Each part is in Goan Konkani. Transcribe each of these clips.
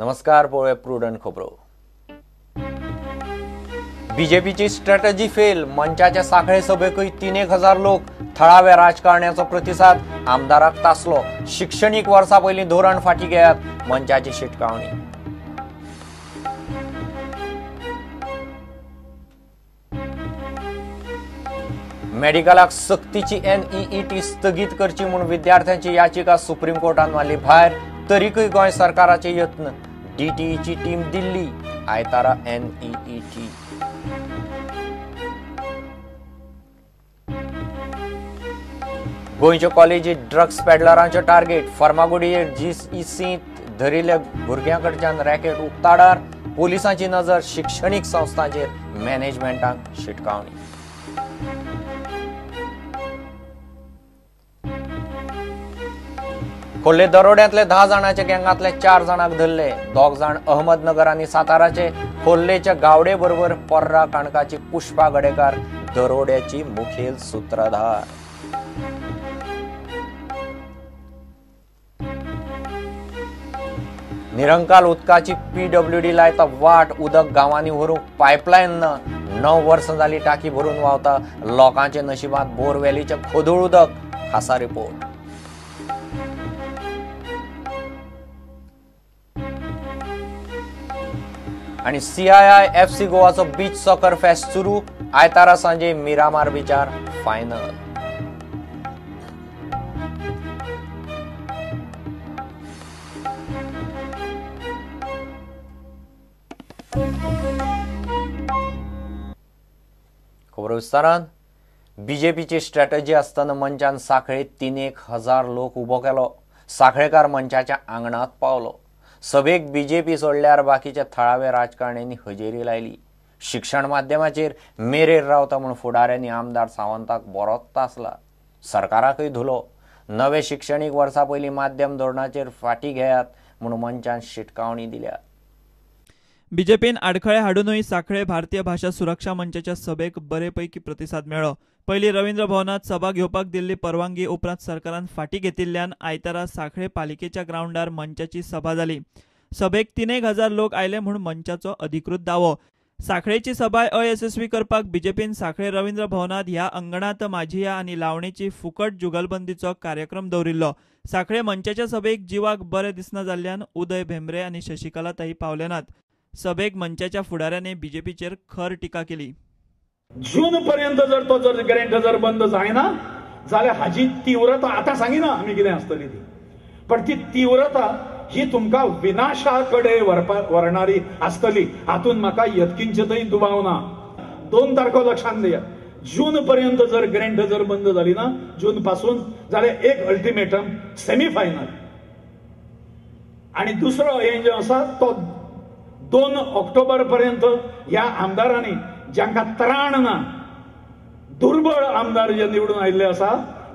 नमस्कार, पळोवया प्रुडंट खबरो. बीजेपीची स्ट्रॅटजी फेल, मंचाच्या साखळे सभेकूय 3,000 लोक, थळाव्या राजकारण्याचो प्रतिसाद, आमदाराक तासलो. शिक्षणीक वर्सा पयलीं धोरण फाटी घेयात, मंचाची शिटकावणी. मेडिकलाक सक्तीची NEET स्थगीत करची म्हूण विद्यार्थ्यांची याचिका सुप्रीम कोर्टान मारली भायर, तरीकूय गोंय सरकाराचे यत्न. DTEची टीम दिल्ली, आयतारा NEET. गोंयच्यो कॉलेजी ड्रग्स पेडलरांचो टार्गेट, फर्मागुडी GECंत धरिल्ल्या भुरग्यां कडच्यान रॅकेट उक्ताडार, पोलिसांची नजर शिक्षणीक संस्थांचेर, मॅनेजमेंटाक शिटकावणी. खोर्ले दरोड्यांतले 10 जाणांच्या गँगांतले 4 जाणांक धरले, 2 जाण अहमदनगर आनी साताराचे. खोर्लेच्या गावडे बरोबर पर्रा काणकाची पुष्पा गडेकार दरोड्याची मुखेल सूत्रधार. निरंकाल उदकाची PWD लायता वाट, उदक गांवांनी व्हरूंक पायपलायन ना, 9 वर्सां जाली टाकी भरून व्हांवता, लोकांच्या नशिबांत बोरवेलीचें खोदूळ उदक, खासा रिपोर्ट. आनी CII FC गोवाचो बीच सॉकर फेस्ट सुरू, आयतारा सांजे मिरामार बिचार फायनल. खबर विस्तारान. बीजेपीची स्ट्रॅटजी आसतना मंचान साखळे 3,000 लोक उबो केलो. साखळेकार मंचाच्या आंगणांत पावलो. सभेक बीजेपी सोडल्यार बाकीच्या थळाव्या राजकारण्यांनी हजेरी लायली. शिक्षण माध्यमाचेर मेरेर रावता म्हूण फुडाऱ्यांनी आमदार सावंताक बरोच तासला, सरकाराकूय धुलो. नवे शिक्षणीक वर्सा पयलीं माध्यम धोरणाचेर फाटी घेयात म्हूण मंचान शिटकावणी दिल्या. बीजेपीन आडखळे हाडूनय साखळे भारतीय भाशा सुरक्षा मंचाच्या सभेक बरेपैकी प्रतिसाद मेळ्ळो. पयलीं रवींद्र भवनात सभा घेवपाक दिल्ली परवानगी उपरांत सरकारान फाटी घेतिल्ल्यान आयतारा साखळे पालिकेच्या ग्रावंडार मंचाची सभा जाली. सभेक 3,000 लोक आयले म्हूण मंचाचो अधिकृत दावो. साखळेची सभा अयशस्वी करपाक बीजेपीन साखळे रवींद्र भवनात ह्या अंगणात माझिया आनी लावणेची फुकट जुगलबंदीचो कार्यक्रम दवरिल्लो. साखळे मंचाच्या सभेक जिवाक बरें दिसना जाल्ल्यान उदय भेंब्रे आनी शशिकला ताई पावले नात. सभेक मंचाच्या फुडाऱ्यांनी बीजेपीचेर खर टिका केली. जून पर्यंत जर तो जर ग्रँट जर बंद जायना जाल्यार हाजी तीव्रता आतां सांगिना आमी कितें आसतली ती, पण ती तीव्रता ही तुमकां विनाशा कडेन व्हरणारी आसतली, हातून म्हाका यत्किंचितय दुबाव ना. 2 तारखो लक्षांत दिया, जून पर्यंत जर ग्रँट जर बंद जाली ना जून पासून जाल्यार एक अल्टिमेटम सेमीफायनल, आनी दुसरो हें जो आसा तो 2 ऑक्टोबर पर्यंत ह्या आमदारांनी जांकां त्राण ना, दुर्बळ आमदार जे निवडून आयिल्ले आसा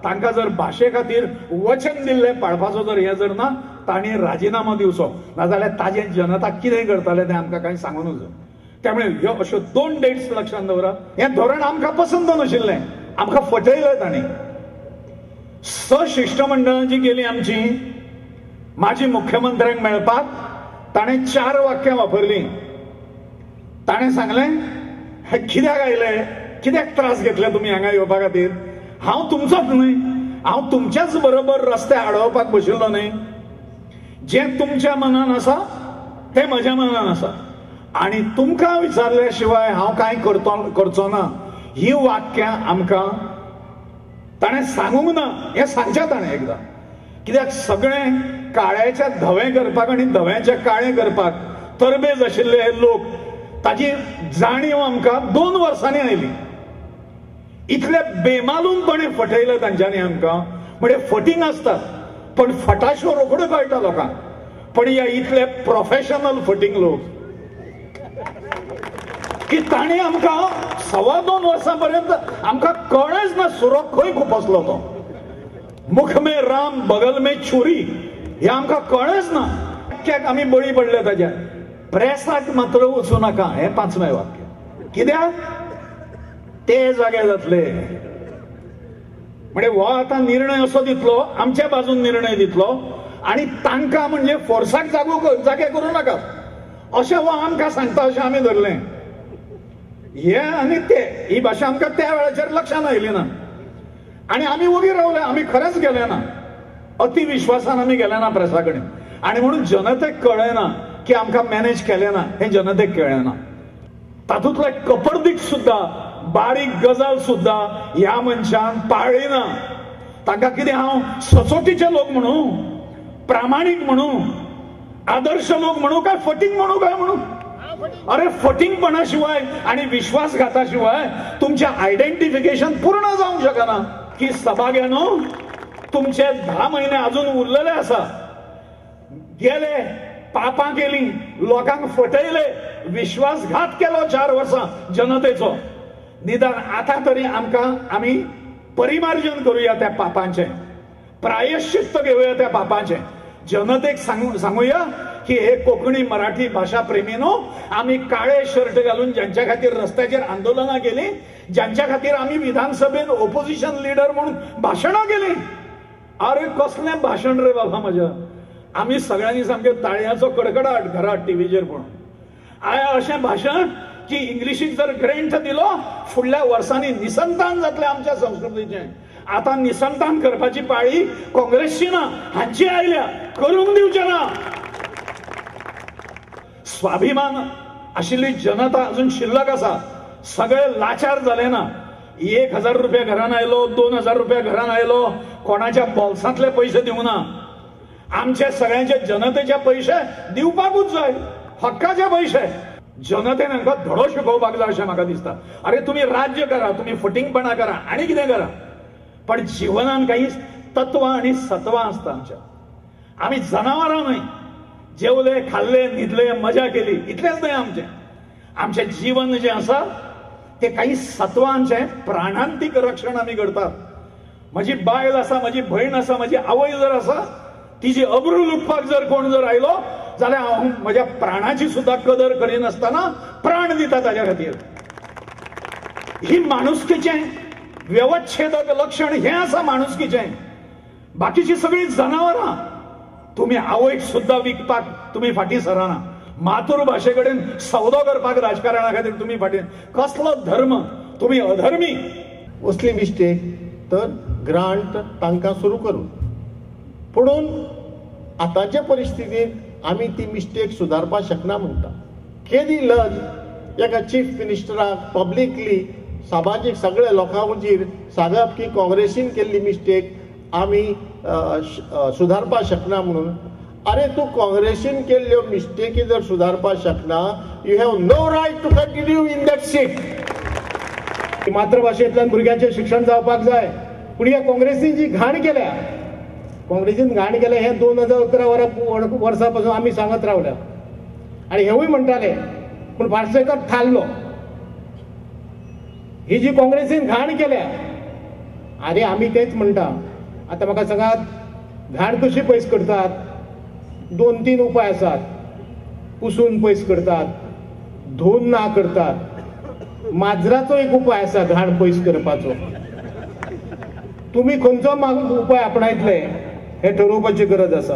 तांकां जर भाशे खातीर वचन दिल्लें पाळपाचो जर हें जर ना तांणी राजिनामो दिवचो, नाजाल्यार ताजें जनता कितें करताले तें आमकां कांय सांगू नजो. त्यामुळे ह्यो अश्यो 2 डेट्स लक्षांत दवरा. हें धोरण आमकां पसंत नाशिल्लें, आमकां फटयलें तांणी. 6 शिश्टमंडळां जी गेली आमची माजी मुख्यमंत्र्यांक मेळपाक, ताणें 4 वाक्यां वापरलीं. ताणें सांगलें, हे कित्याक आयले, कित्याक त्रास घेतले तुमी हांगा येवपा खातीर, हांव तुमचोच न्हय, हांव तुमच्याच बरोबर रस्ते आडोवपाक बशिल्लो न्हय, जें तुमच्या मनान आसा तें म्हज्या मनान आसा आनी तुमकां विचारल्या शिवाय हांव कांय करचो ना. ही वाक्यां आमकां ताणें सांगूंक ना, हें सांगचें ताणें एकदां, कित्याक सगळें काळ्याच्या धवें करपाक आनी धव्याचें काळें करपाक तरबेज आशिल्ले हे लोक, ताजी जाणीव आमकां 2 वर्सांनी आयली. इतले बेमालूमपणे फटयलें तांच्यांनी आमकां. म्हणजे फटींग आसतात पण फटाशो रोखड्यो कळटा लोकांक, पण ह्या इतले प्रोफेशनल फटींग लोक की तांणी आमकां 2.25 वर्सां पर्यंत आमकां कळ्ळेंच ना सुरो खंय खुपसलो तो. मुख में राम बगल में छुरी हे आमकां कळ्ळेंच ना, कित्याक आमी बळी पडले ताज्या. प्रेसाक मात्र वचूं नाका हें 5वें वाक्य, कित्याक ते जागे जातले. म्हणजे हो आतां निर्णय असो दितलो, आमच्या बाजून निर्णय दितलो आनी तांकां म्हणजे फोर्साक जागे करूं नाकात अशें हो आमकां सांगता अशें आमी धरलें. हे आनी ते ही भाशा आमकां त्या वेळाचेर लक्षांत आयली ना आनी आमी वगी रावले. आमी खरेंच गेले ना, अतिविश्वासान आमी गेले ना प्रेसा कडेन आनी म्हणून जनतेक कळ्ळें ना की आमकां मॅनेज केलें ना हें जनतेक कळ्ळें ना. तातूंतले कपडदीक सुद्दां बारीक गजाल सुद्दां ह्या मनशान पाळ्ळी ना. तांकां कितें हांव सचोटीचे लोक म्हणू, प्रामाणीक म्हणू, आदर्श लोक म्हणू काय फटींग म्हणू काय म्हणू? अरे फटींगपणा शिवाय आनी विश्वासघाता शिवाय तुमचें आयडेंटिफिकेशन पूर्ण जावंक शकना. की सभाग्यानो तुमचे 10 महिने अजून उरलेले आसा, गेले पापां केली, लोकांक फटयले, विश्वासघात केलो 4 वर्सां जनतेचो. निदान आतां तरी आमकां आमी परिमार्जन करूया त्या पापांचें, प्रायश्चित्त घेवया त्या पापांचें. जनतेक सांगूया की हे कोंकणी मराठी भाशा प्रेमीनो, आमी काळे शर्ट घालून ज्यांच्या खातीर रस्त्याचेर आंदोलनां केली, ज्यांच्या खातीर आमी विधानसभेन ओपोजिशन लिडर म्हणून भाशणां केली. अरे कसलें भाशण रे बाबा म्हज्या! आमी सगळ्यांनी सामके ताळयांचो कडकडाट घरात टीव्हीचेर पळोवन. आया अशें भाशण की इंग्लिशीक जर ग्रेंथ दिलो फुडल्या वर्सांनी निसंतान जातलें आमच्या संस्कृतीचें. आतां निसंतान करपाची पाळी काँग्रेसची ना, हांची आयल्या, करूंक दिवचें ना. स्वाभिमान आशिल्ली जनता अजून शिल्लक आसा, सगळे लाचार जाले ना. 1000 रुपया घरान आयलो, 2000 रुपया घरान आयलो, कोणाच्या बोल्सांतले पयशे दिवना. आमचे सगळ्यांचे जनतेचे पयशे दिवपाकूच जाय, हक्काचे पयशे. जनतेन हांकां धडो शिकोवपाक जाय अशें म्हाका दिसता. अरे तुमी राज्य करा, तुमी फटींगपणा करा आनी कितें करा, पण जिवनान काही तत्वां आनी सत्वां आसता आमच्या. आमी जनावरां न्हय, जेवले खाल्ले न्हिदले मजा केली इतलेंच न्हय आमचें. आमचें जीवन जें आसा तें काही सत्वांचें प्राणांतीक रक्षण आमी करतात. म्हजी बायल आसा, म्हजी भयण आसा, म्हजी आवय जर आसा, तिजी अब्रू लुटपाक जर कोण जर आयलो जाल्यार हांव म्हज्या प्राणाची सुद्दां कदर करिनासतना प्राण दिता ताज्या खातीर. ही माणुसकीचें व्यवच्छेदक लक्षण हें आसा माणुसकीचें. बाकीची सगळीं जनावरां. तुमी आवयक सुद्दां विकपाक तुमी फाटीं सरना, मातृभाशे कडेन सौदो करपाक राजकारणा खातीर तुमी फाटीं. कसलो धर्म? तुमी अधर्मी. असली मिस्टेक तर ग्रांट तांकां सुरू करूं, पुणून आतांचे परिस्थितींत आमी ती मिस्टेक सुदारपाक शकना म्हणटा. केदी लज एका चीफ मिनिस्टराक पब्लिकली सामाजीक सगळ्या लोकां हुजीर सांगप की काँग्रेसीन केल्ली मिस्टेक आमी सुदारपाक शकना म्हणून. अरे तूं काँग्रेसीन केल्ल्यो मिस्टेकी जर सुदारपाक शकना, you have no right to continue in that seat. मातृभाशेंतल्यान भुरग्यांचें शिक्षण जावपाक जाय, पूण ह्या काँग्रेसीन जी घाण केल्या, काँग्रेसीन घाण केल्या हें 2011 वर्सा पासून आमी सांगत रावल्या आनी हेवूय म्हणटाले, पूण पार्सेकर थारलो. ही जी काँग्रेसीन घाण केल्या, आनी आमी तेच म्हणटा. आतां म्हाका सांगात, घाण कशी पयस करतात? 2-3 उपाय आसात. पुसून पयस करतात, धुवन ना करतात, माजराचो एक उपाय आसा घाण पयस करपाचो. तुमी खंयचो उपाय आपणायतले हें ठरोवपाची गरज आसा.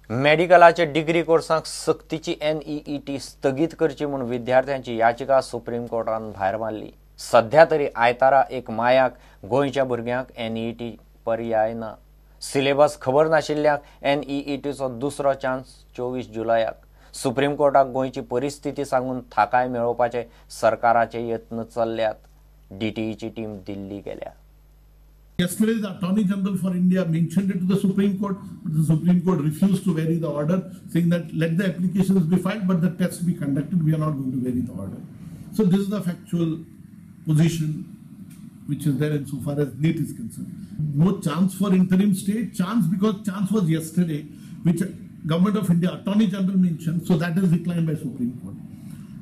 मेडिकलाचे डिग्री कोर्सांक सक्तीची NEET स्थगीत करची म्हूण विद्यार्थ्यांची याचिका सुप्रीम कोर्टान भायर मारली. सध्या तरी आयतारा 1 मायाक गोंयच्या भुरग्यांक NEET पर्याय ना. सिलेबस खबर नाशिल्ल्यांक NEETचो दुसरो चान्स 24 जुलयाक. सुप्रीम कोर्टाक गोंयची परिस्थिती सांगून थाकाय मेळोवपाचे सरकाराचे यत्न चल्ल्यात. DTEची टीम दिल्ली गेल्या. Yesterday, the Attorney General for India mentioned it to the Supreme Court, but the Supreme Court refused to vary the order, saying that let the applications be filed, but the tests be conducted. We are not going to vary the order. So this is the factual position which is there insofar as NEET is concerned. No chance for interim stay. Chance because chance was yesterday, which Government of India Attorney General mentioned, so that is declined by Supreme Court.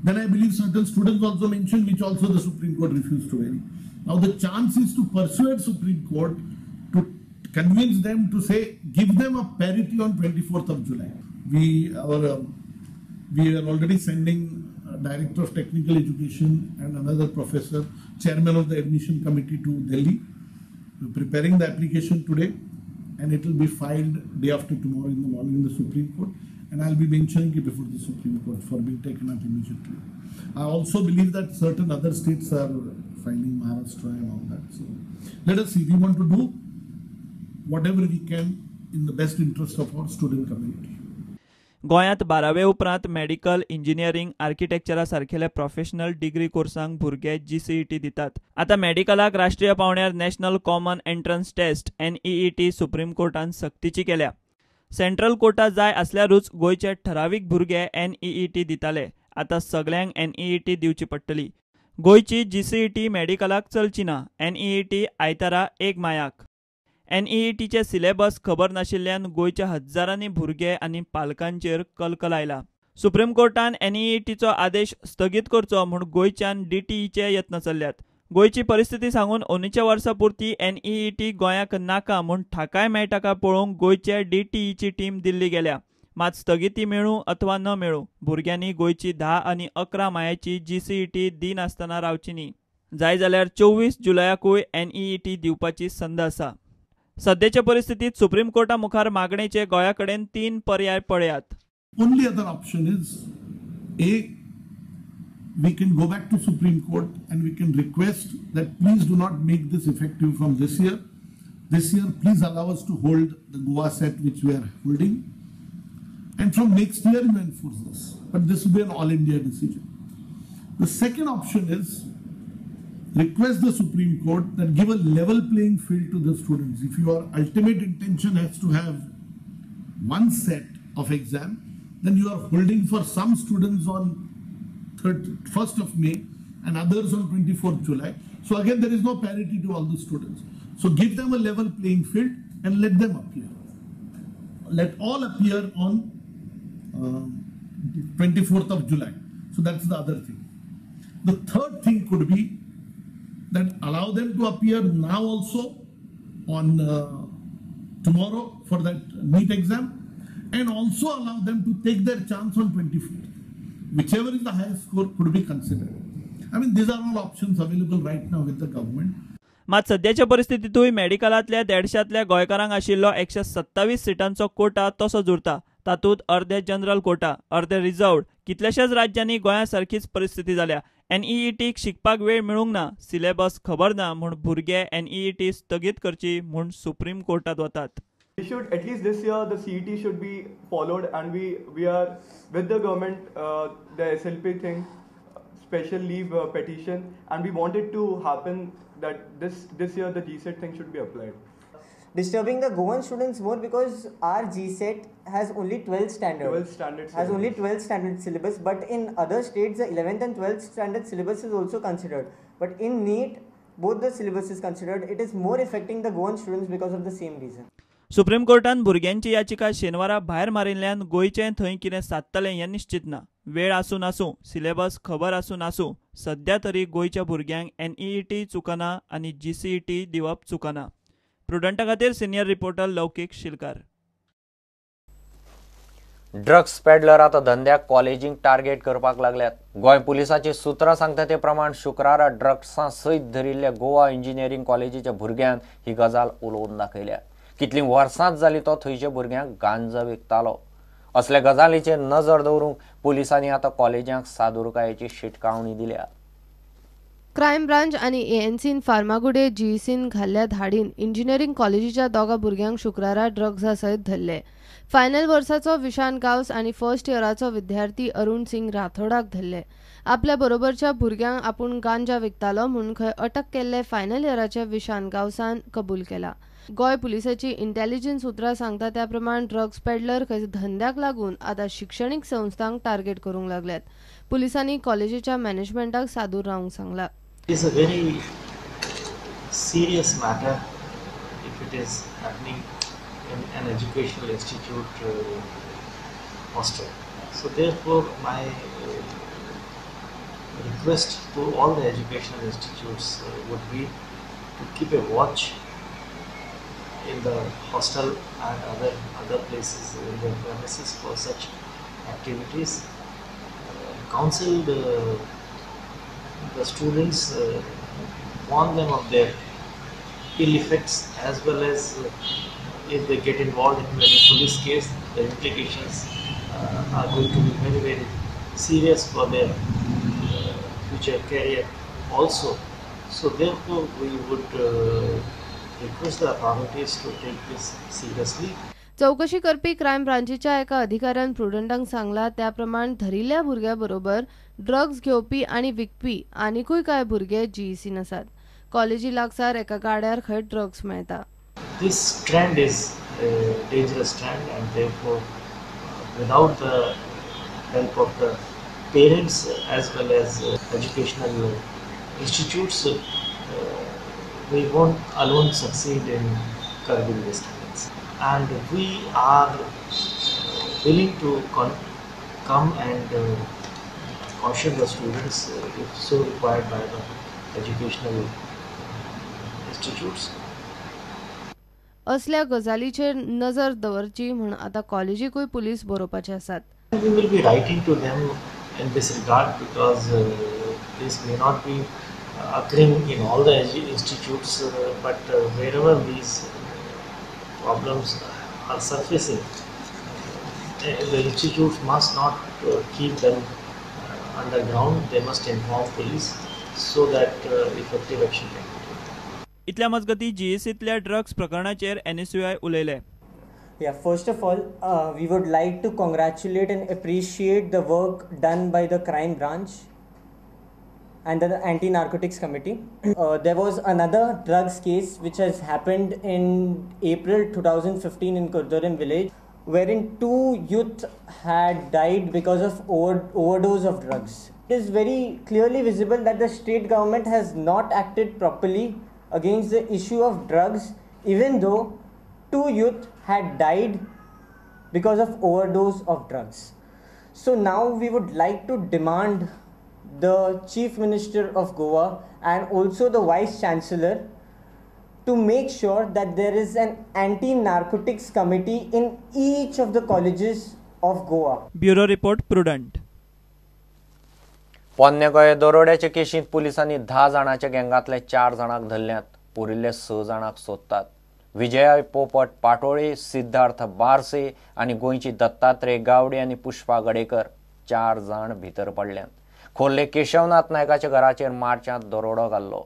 Then I believe certain students also mentioned, which also the Supreme Court refused to vary. Now the chance is to persuade Supreme Court to convince them to say, give them a parity on 24th of July. We are already sending Director of Technical Education and another professor, chairman of the admission committee to Delhi. We're preparing the application today and it will be filed day after tomorrow in the morning in the Supreme Court, and I'll be mentioning it before the Supreme Court for being taken up immediately. I also believe that certain other states are filing, Maharashtra and all that. So let us see, we want to do whatever we can in the best interest of our student community. गोंयांत बारावे उपरांत मेडिकल, इंजिनियरींग, आर्किटेक्चरा सारकेल्या प्रोफेशनल डिग्री कोर्सांक भुरगे जीसीईटी दितात. आतां मेडिकलाक राष्ट्रीय पावंड्यार national common entrance test NEET supreme कोर्टान सक्तीची केल्या. सेंट्रल कोटा जाय आसल्यारूच गोंयचे ठरावीक भुरगे एनईईटी दिताले. आतां सगल्यांक एनईईटी दिवची पडटली. गोंयची जीसीईटी मेडिकलाक चलची ना. एनईईटी आयतारा 1 मायाक. एनईईटीचे सिलेबस खबर नाशिल्ल्यान गोंयच्या हजारांनी भुरगे आनी पालकांचेर कलकल आयला. सुप्रीम कोर्टान एनईईटीचो आदेश स्थगीत करचो म्हूण गोंयच्यान डीटीईचे यत्न चल्ल्यात. गोंयची परिस्थिती सांगून अंदूच्या वर्सा पुरती एनईईटी गोंयाक नाका म्हूण थाकाय मेळटा काय पळोवंक गोंयचे डीटीईची टीम दिल्ली गेल्या. मात स्थगिती मेळूं अथवा न मेळूं, भुरग्यांनी गोंयची 10 आनी 11 मायाची जीसीईटी दिनासतना रावची न्ही. जाय जाल्यार 24 जुलयाकूय एनईईटी दिवपाची संद आसा. सद्याचे परिस्थितीत सुप्रीम कोर्टा मुखार मागणेचे गोंया कडेन 3 पर्याय पळयात. Only other option is a, we can go back to Supreme Court and we can request that please do not make this effective from this year. This year please allow us to hold the Goa set which we are holding, and from next year you enforce this. But this will be an all India decision. The second option is request the Supreme Court that give a level playing field to the students. If your ultimate intention has to have one set of exam, then you are holding for some students on 1st of May and others on 24th July. So again, there is no parity to all the students. So give them a level playing field and let them appear. Let all appear on 24th of July. So that's the other thing. The third thing could be that allow them to appear now also on tomorrow for that NEET exam, and also allow them to take their chance on 24th. Whichever is the highest score could be considered. I mean, these are all options available right now with the government. मात सद्याच्या परिस्थितीतूय मेडिकलांतल्या 150तल्या गोंयकारांक आशिल्लो 127 सिटांचो कोटा तसोच उरता. तातूंत अर्दे जनरल कोटा, अर्दे रिजर्व्ड. कितल्याशाच राज्यांनी गोंया सारकीच परिस्थिती जाल्या. एनईईटीक शिकपाक वेळ मेळूंक ना, सिलेबस खबर ना म्हूण भुरगे एनईईटी स्थगीत करची म्हूण सुप्रीम कोर्टात वतात. We should, at least this year, the CET should be followed, and we are with the government, the SLP thing, special leave petition, and we want it to happen that this year the GSET thing should be applied. Disturbing the Goan students more because our GSET has only 12 standard. 12 standard has only 12 standard syllabus, but in other states the 11th and 12th standard syllabus is also considered. But in NEET, both the syllabus is considered. It is more affecting the Goan students because of the same reason. Supreme कोर्टान भुरग्यांची याचिका शेनवारा भायर मारिल्ल्यान गोंयचें थंय कितें सादतलें हें निश्चित ना. वेळ आसूं नासूं, सिलेबस खबर आसूं नासूं, सद्या तरी गोंयच्या भुरग्यांक एनईईटी चुकना आनी जीसीईटी दिवप चुकना. प्रुडंटा खातीर senior reporter Laukik Shilkar. Drugs peddler आतां धंद्याक कॉलेजींक टार्गेट करपाक लागल्यात. गोंय पुलिसाची सूत्रां सांगता ते प्रमाण शुक्रारा ड्रग्सां सयत धरिल्ल्या गोवा इंजिनियरींग कॉलेजीच्या भुरग्यान ही गजाल उलोवन दाखयल्या. कितलीं वर्सांच जाली तो थंयच्या भुरग्यांक गांजा विकतालो. असल्या गजालीचेर नजर दवरूंक पुलिसांनी आतां कॉलेजांक सादुरकायेची शिटकावणी दिल्या. क्रायम ब्रांच आनी एएनसीन फार्मागुडे जीईसीन घाल्ल्या धाडीन इंजिनियरींग कॉलेजीच्या दोगा भुरग्यांक शुक्रारा ड्रग्सा सयत धरले. फायनल वर्साचो विशान गांवस आनी फर्स्ट इयराचो विद्यार्थी अरुण सिंग राठोडाक धरले. आपल्या बरोबरच्या भुरग्यांक आपूण गांजा विकतालो म्हूण खंय अटक केल्ले फायनल इयराच्या विशान गांवसान कबूल केला. गोंय पुलिसाची इंटेलिजन्स सूत्रां सांगता त्या प्रमाण ड्रग्स पेडलर खंय धंद्याक लागून आतां शिक्षणीक संस्थांक टार्गेट करूंक लागल्यात. पुलिसांनी कॉलेजीच्या मॅनेजमेंटाक सादूर रावंक सांगला. It is a very serious matter if it is happening in an educational institute hostel. So therefore my request to all the educational institutes would be to keep a watch in the hostel and other places in the premises for such activities. counsel the students, warn them of their ill effects, as well as if they get involved in any police case, the implications are going to be very, very serious for their future career also. So therefore we would request the authorities to take this seriously. चौकशी करपी क्रायम ब्रांचीच्या एका अधिकाऱ्यान प्रुडंटांक सांगला त्या प्रमाण धरिल्ल्या भुरग्या बरोबर ड्रग्ज घेवपी आनी विकपी आनिकूय कांय भुरगे जीईसीन आसात. कॉलेजी लागसार एका गाड्यार खंय ड्रग्ज मेळटा. This trend is a dangerous trend, and therefore without the help of the parents as well as educational institutes, we won't alone succeed in curbing this tendency. And we are willing to come and caution the students if so required by the educational institutes. असल्या गजालीचेर नजर दवरची म्हूण आतां कॉलेजीकूय पुलीस बरोवपाचे आसात. We will be writing to them in this regard, because this may not be occurring in all the institutes, but wherever these problems are surfacing, the institutes must not keep them underground. They must inform police so that effective action can be taken. इतल्या मजगती जीईसीतल्या ड्रग्ज प्रकरणाचेर एनएसयूआय उलयले. Yeah, first of all, we would like to congratulate and appreciate the work done by the crime branch and the Anti-Narcotics Committee. There was another drugs case which has happened in April 2015 in Curtorim village, wherein 2 youth had died because of overdose of drugs. It is very clearly visible that the state government has not acted properly against the issue of drugs, even though 2 youth had died because of overdose of drugs. So now we would like to demand the Chief Minister of Goa and also the Vice Chancellor to make sure that there is an anti-narcotics committee in each of the colleges of Goa. Bureau Report, Prudent. पोन्ने गोंय दरोड्याचे केशींत पुलिसांनी 10 जाणांच्या गँगांतले 4 जाणांक धरल्यात, उरिल्ले 6 जाणांक सोदतात. विजया पोपट पाटोळे, सिद्धार्थ बारसे आनी गोंयची दत्तात्रय गावडे आनी पुष्पा गडेकर 4 जाण भितर पडल्यात. खोर्ले केशवनाथ नायकाच्या घराचेर मार्चांत दरोडो घाल्लो.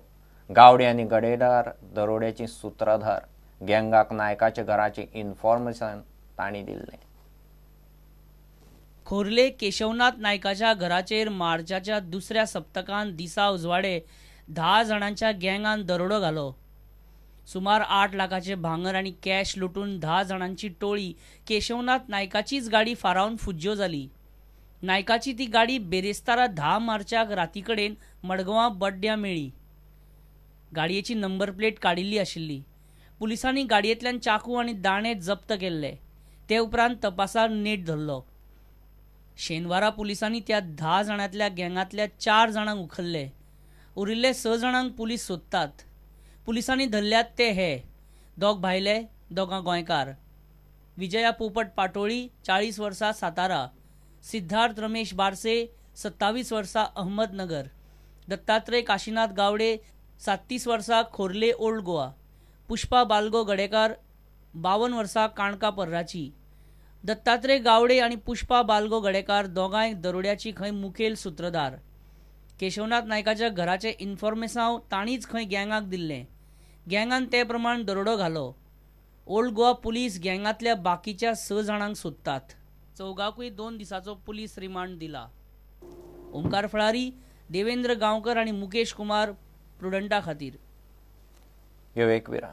गावडे आनी गडेदार दरोड्याची सुत्रधार. गँगाक नायकाच्या घराचे इन्फॉर्मेशन तांणी दिल्लें. खोर्ले केशवनाथ नायकाच्या घराचेर मार्चाच्या दुसऱ्या सप्तकान दिसा उजवाडे 10 जाणांच्या गँगान दरोडो घालो. सुमार 8 लाखाचे भांगर आनी कॅश लुटून 10 जाणांची टोळी केशवनाथ नायकाचीच गाडी फारावन फुज्ज्यो जाली. नायकाची ती गाडी बेरेस्तारा 10 मार्चाक राती कडेन मडगांवां बड्ड्यां मेळ्ळी. गाडयेची नंबर प्लेट काडिल्ली आशिल्ली. पुलिसांनी गाडयेंतल्यान चाकू आनी दाणे जप्त केल्ले. ते उपरांत तपासार नेट धरलो. शेनवारा पुलिसांनी त्या 10 जाणांतल्या गँगांतल्या 4 जाणांक उखल्ले. उरिल्ले 6 जाणांक पुलीस सोदतात. पुलिसांनी धरल्यात ते हे 2 भायले, 2 गोंयकार. विजया पोपट पाटोळी 40 वर्सां सातारा, सिद्धार्थ रमेश बारसे 27 वर्सां अहमदनगर, दत्तात्रय काशीनाथ गावडे 37 वर्सां खोर्ले ओल्ड गोवा, पुष्पा बालगो गडेकार 52 वर्सां काणका पर्राची. दत्तात्रय गावडे आनी पुष्पा बालगो गडेकार दोगांय दरोड्याची खंय मुखेल सुत्रधार. केशवनाथ नायकाच्या घराचें इन्फॉर्मेसांव तांणीच खंय गँगाक दिल्लें. गँगान ते प्रमाण दरोडो घालो. ओल्ड गोवा पुलीस गँगांतल्या बाकीच्या 6 जाणांक सोदतात. चौगाकूय 2 दिसाचो पुलीस रिमांड दिला. ओमकार फळारी, देवेंद्र गांवकर आनी मुकेश कुमार प्रुडंटा खातीर. विवेक विरा.